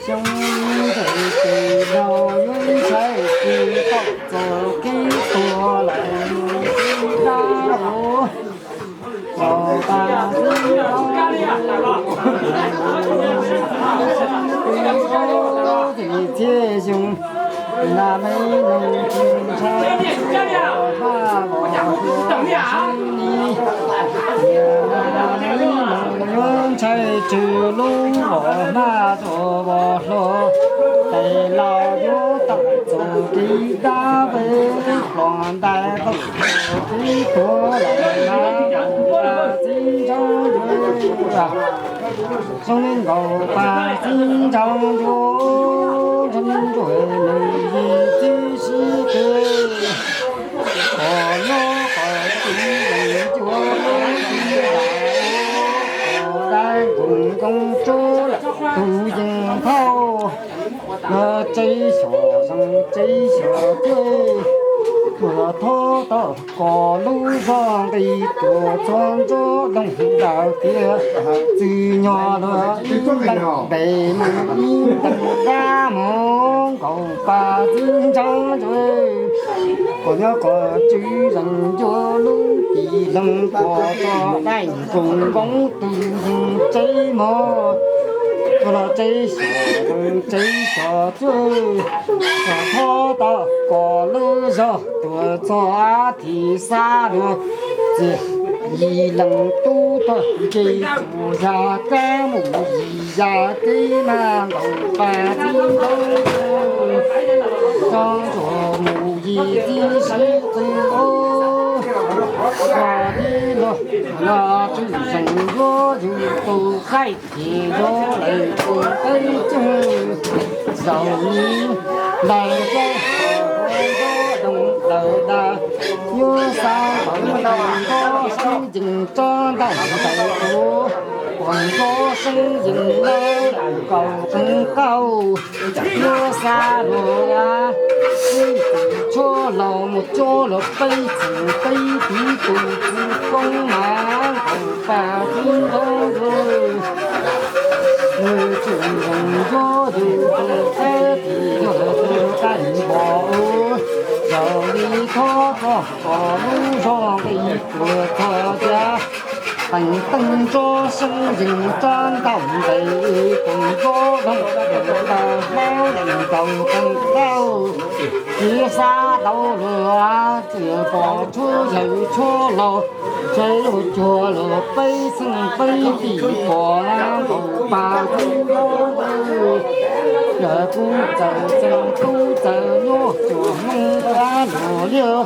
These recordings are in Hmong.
Xyoo ntawd tus laus yuav ntshai ces tau txog kev tuag lawm mus tib dab los. Los pas xib hlob, ces txhiaj xyoo, na me noog tsis ntshai, los hmaj los hluas xyoo ni, tias na me noog yuav ntshai tsw lub los hmaj tuaj vos hlo, tes laus yuav tau txog kev dab peb hlo ntais tau txog kev tuag lawm na, txij ntshai ntsuag. Zoo li nkaus pas txij ntshai ntsuag, ntshai ntsuag nws yim txib sib qis, qos nyob qos txiv yees ncua lub tib lam, qos dai nkoos nkoos tsuab tus yees thauj. Yog tsev xyom zees tsev xyom cuaj, tuag thob tau kos lub zog nqis tuag txog ntsob doog ntawd tiag, txwm nyog luag ib leeg ntes mus ib leeg dab mus nkaus pas txij ntshai ntsuag. Qos nyob qos txiv yees ncua lub tib lam, qos tso dai nkoos nkoos tus yees tsev mog, tuag los tsev xyom zees tsev xyom cuaj, tuag thob tau kos lub zog tuag txog thim xab luag txiag, yim leeg tub tog nce txuas ya kab mus yim ya teb na nkaus pas txij ntshai ntsuag, mus yim txib sib qis ub, ua tib luag los tswv zeem yuav yus tus qaij ces yuav lawm tus qeeb ceeg. Zaum ni ntais coj ua nruab doog lawm das, yuav xa npaum nkaus nruab seeb yees tsob ntau ntawm kuv, uas nruab seeb yees lawm nkaus qeeb kauj, yuav xa luag ib tus tshuaj laus mus cuab luag peb txwm peb tiv tus txiv koob mas nkaus pas txij ntshai ntsuag. Nws tsis nkees yuav yus tus qeeb tim yog tus qaij npom ub, zaum li thob txog kos lub zog nqis tuag txog tiag. Teem teej tsob seeb yees tsob ntau ntes, koom tsob doog ntau hlaub lees nkaus qeeb kauj, txiv xa tau luag txiv pom tshuaj yawg tshuaj laus, tsev luag cuag luag peb txheej peb tim pom na nkaus pas txij ntshai ntsuag. Yawg kuj txawm txeem tub txawm nyuaj cuag hmoob dab luag liaj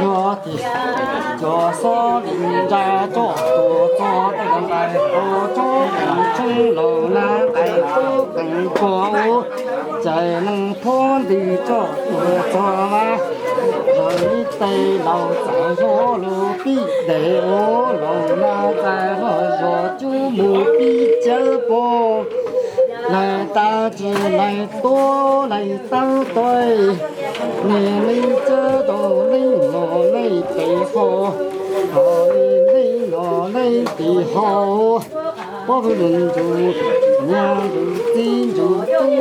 luag tim, cov xob li ntsa tso tuag txog tej nqaij qos tsob qeej tshoob laus na nqaij tub qeej pog ub, cais neeg phob ntws tso tuag txog mas, yog li tes laus txais zog lus pib deg ub, laus na txais zog zog cub mus pib cawv pog. Lawv tab tsis lawv tuab lawv tawb tuaj, niag neeg cawv tau neeg los neeg pem qho, ho li neeg los neeg tim ho. Pob kws ntsuj, niag ntsuj txiv ntsuj tub,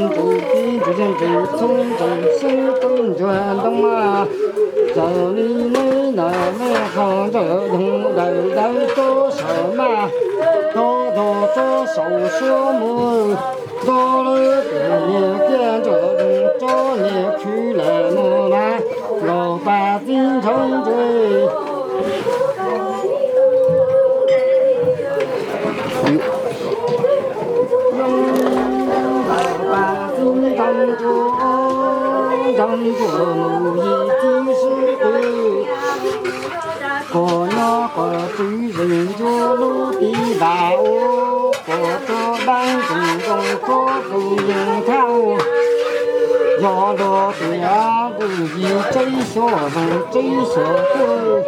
ntsuj txiv ntsuj yawg ntsuj txhuv ntsuj xyoob tub ntsuag ntoo mas, raws li neeg los neeg qho ntsawm doog daws dawb tsob saum mas, thaub tog tsob saum suab mus, nrog lawv tus niag kiag ntsawm doog tsob niag khwv lawm no mas, laus pas txij ntshai ntsuag. Pas txij ntshai ntsuag, ntshai ntsuag mus yim txib sib qis, qos nyob qos txiv yees ncua lub tib vam ub, qos tsob dab ntsees Tsob tus yees thauj, yog luag tias ntuj yim tseb xyov zeeg tseb xyov cuaj,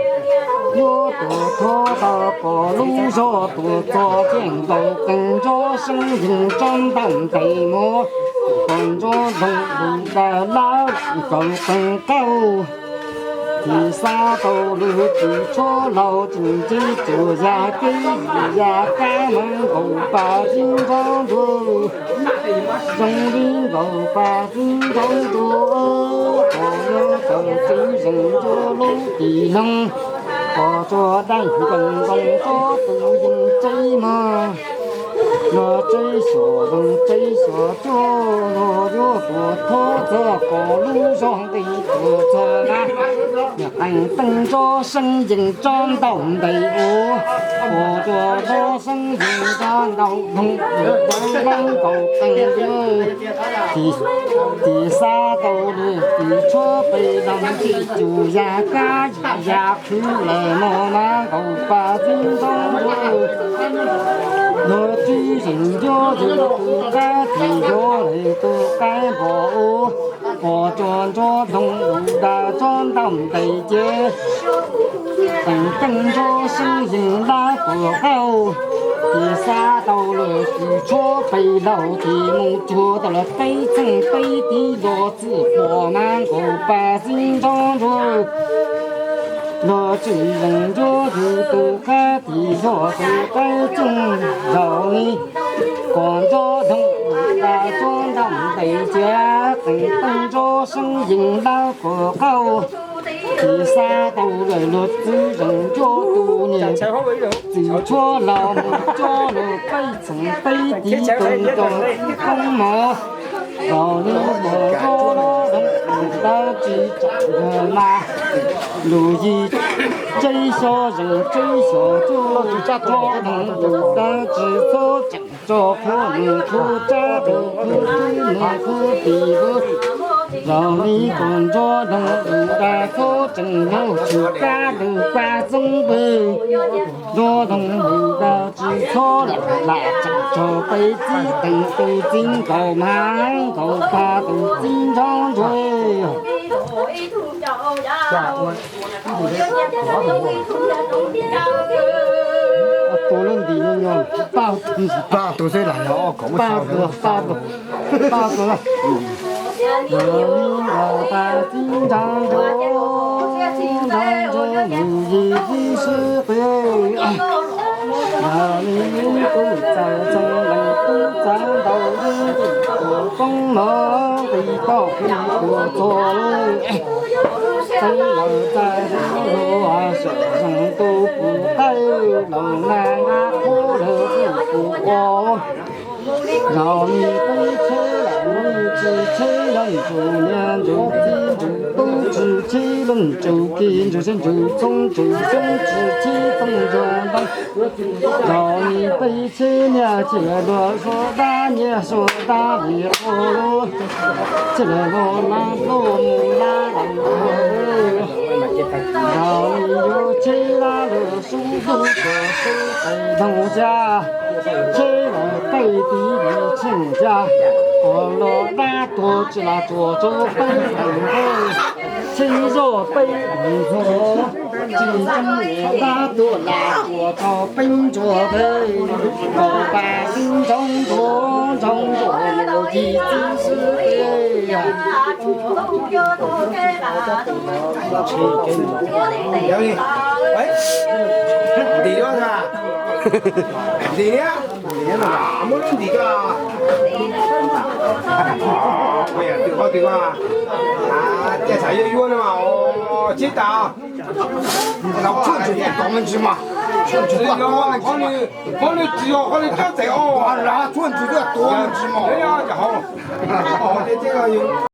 yuav tuam thov tau kom lub zog tuam txog tiaj nkaus qees nrov seeb yees tsob ntau ntes mus, kom nrov ntoog lus daws lab nkaus qees qauj. Tsis xav tau lwm tus tshuab laus tsis ntsib tsuas yam kev yam kab hmoob nkaus pas tib nrov nruag, zoo li nkaus pas tib nrov nruag, kom nyob tau txiv zeeg ncuab lub tis loog, kom tsuag daim nkoos nkoos tsob tus yees tseb mog. Los tseb xyov zeeg tseb xyov cuaj, los yuav tuam thov txog kom lub zog nqis tuam txog na. Yog qees teej nrov seeb yees tsob ntau ntes ua, kom tsuag nrov seeb yees tsob ntau ntoog, lab nkaus qees nrov. Tsis xav tau lwm tus tshuab pes los tsis tsuas yam kab yam khwv lawm mog, lab nkaus pas tib nrov nruag. Yog txiv zeeg ncuab yus tus qab tis, yog lwm tus qab npog ua, kom tsuag nrov ntoog lus daws tsob ntau ntes ces, qees teej nrov seeb yees lab tuam qauj. Tsis xav tau lwm tus tshuab pes laus tsis mus tsuag tau los peb txheej peb tib los txwm pom lab nkaus pas tib nrov nruag. Los tsis zeeg ncuab yus tus qab tis, yog tus qab tsoog zaum li, kom nrov ntoog lus daws tsob ntau ntes ces, qees teej nrov seeb yees lab tuam qauj. Tsis xav tau lwm tus txiv zeeg ncuab tus niam txiv tshuab laus mus tsob lus peb txheej peb tib tus nrog tib koob mog. Zaum li kom nrov ntoog lus daws tsis tsom yog mas, lus yim tseb xyov zeeg tseb xyov cuaj, nrov ntoog lus daws tsis txhob tseem tso qhuav nws qhuav tsab tus qhuav tub nws qhuav tis ua. Zaum li kom nrov ntoog lus daws txhob tseem hlub tsis kab lwm pab txoob npwg, nrov ntoog lus daws tsis txhob lam tseem tso peb txib teem tus txiv nkaus mas nkaus pas tus txiv nrov nruag. Tus lub ntim no yog paj, paj tus xwb las yog ob kaum paj tus, paj tus, paj tus. Nkaus pas txiv nrov nruag, nrov nruag lus yim tib sib qw. Yog li kuv txawm txeev lees kuv txawm ntaus lub ntuj tuam foob no, nqis toj kuv tuam txog lawm. Txeev lawm txais lub lug sawm zeeg tus pum qaij, los nag nab qhuab lawm tus pum ua. Zaum li peb tsheb lawm tsis tsheb, yog ntsuj niam ntsuj txiv ntsuj tub tsis tsheb, los ntsuj kis ntsuj seb ntsuj txoob ntsuj xyoob tsis tsheb, txooj ntsuag ntoo. Zaum li peb tsheb niag tsis luag suav dab niag suav dab li qhua lub, tsis luag lub lab lub mus lab lawm. Zaum li yuav tsheb lab lub sub lub suav sub qe doog cia, tsheb lawm peb tiv li tsheej cia, ua los dab tuag tsis las tsuas tso peb teem nqaij, tsheb zoj peb ntxuag, tsis txeeb dab tuag las tsuas tso peb ntsuag peb, nkaus pas tib nrov nruag nrov nruag lus yim tib sib qw. Ntim, ntim, muab lub ntim ko. Twm ko, twm ko, cas xav yuav yuav no mas, tsib tas. Qhov nws tsis yog qhov nws tsis yog qhov nws coj txeem os, qhov nws tuag tuag nws tsis mos.